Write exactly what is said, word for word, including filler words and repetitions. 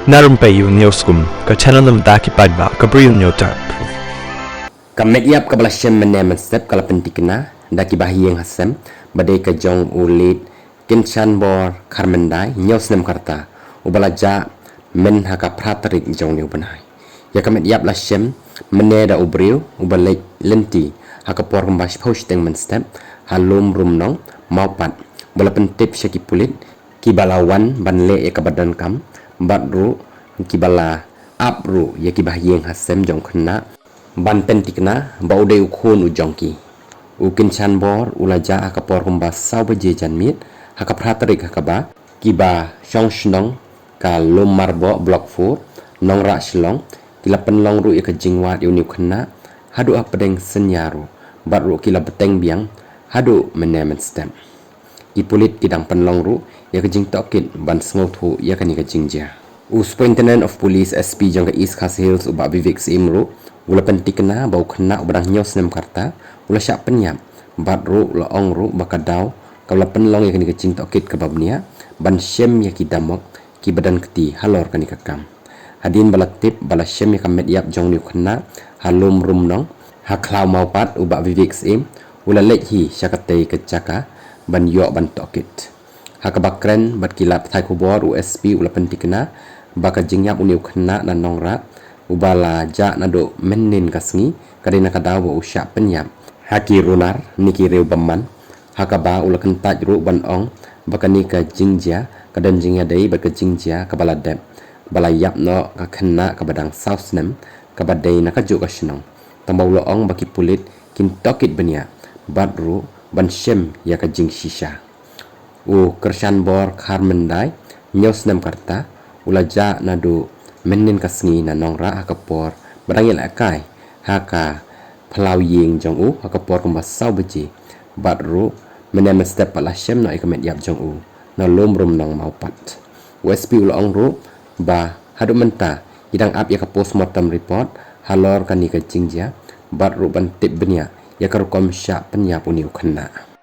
Na rympei ïa u News Kum, ka channel na bynta ki paidbah ka Bri u Hynñiewtrep. Ka met ïap kaba la shem mynne mynstep ka la pynthikna da ki bahaïing hasem, ba dei ka jong u Late Kynshanbor Kharmyndai, hynñiew snem ka rta, uba la jah myn ha ka phra tarik jong une u bnai. Ïa ka met ïap la shem mynne da u briew uba leit lynti ha ka por kumba shiphew shiteng mynstep ha Lum Rumnong, Mawpat, ba la pyntip sha ki pulit kiba la wan ban leh ïa kaba donkam, bad ruh kiba la ap ruh ïa ki bahaïing hasem jong u khynnah ban pynthikna ba u dei u khun u jong ki. U Kynshanbor u la jah ha ka por kumba saw baje janmiet ha ka phra tarik, ha kaba kiba shong shnong ka Lum Marboh, Block four, Nongrah, Shillong, ki la pynlong ruh ïa ka jingwad ïa une u khynnah haduh hapdeng synñia ruh, bad ruh ki la bteng biang haduh mynne mynstep. Ki pulit ki dang pynlong ruh ïa ka jingtohkit ban sngewthuh ïa kane ka jingjia. U Superintendent of Police, S P, jong ka East Khasi Hills, u Bah Vivek Syiem ruh u la pynthikna ba u khynnah uba dang hynñiew snem ka rta u la shah pynïap, bad ruh la ong ruh ba ka daw kaba la pynlong ïa kane ka jingtohkit kaba bniah ban shem ïa ki damok kiba don kti halor kane ka kam. Hadien ba la tip ba la shem ïa ka met ïap jong une u khynnah ha Lum Rumnong, ha khlaw Mawpat, u Bah Vivek Syiem u la leit hi sha katei ka jaka ban ïoh ban tohkit. Ha kaba kren bad ki lad pathai khubor, u S P u la pynthikna ba ka jingïap une u khynnah na Nongrah, uba la jah naduh mynhynnin ka sngi, ka dei na ka daw ba u shah pynïap ha ki runar ne ki riew bymman, ha kaba u la kyntait ruh ban ong ba kane ka jingjia ka don jingïadei bad ka jingjia kaba la dep, ba la ïap noh ka khynnah kaba dang saw snem, kaba dei na kajuh ka shnong. Tangba u la ong ba ki pulit kin tohkit bniah bad ruh ban shem ïa ka jingshisha. U Kyrshanbor Kharmyndai, hynñiew snem ka rta, u la jah naduh mynhynnin ka sngi na Nongrah ha ka por ba dang ïalehkai ha ka phyllaw ïing jong u ha ka por kumba saw baje, bad ruh mynne mynstep pat la shem noh ïa ka met ïap jong u na Lum Rumnong, Mawpat. U S P u la ong ruh ba haduh mynta ki dang ap ïa ka postmortem report halor kane ka jingjia, bad ruh ban tip bniah ïa ka rukom shah pynïap une u khynnah.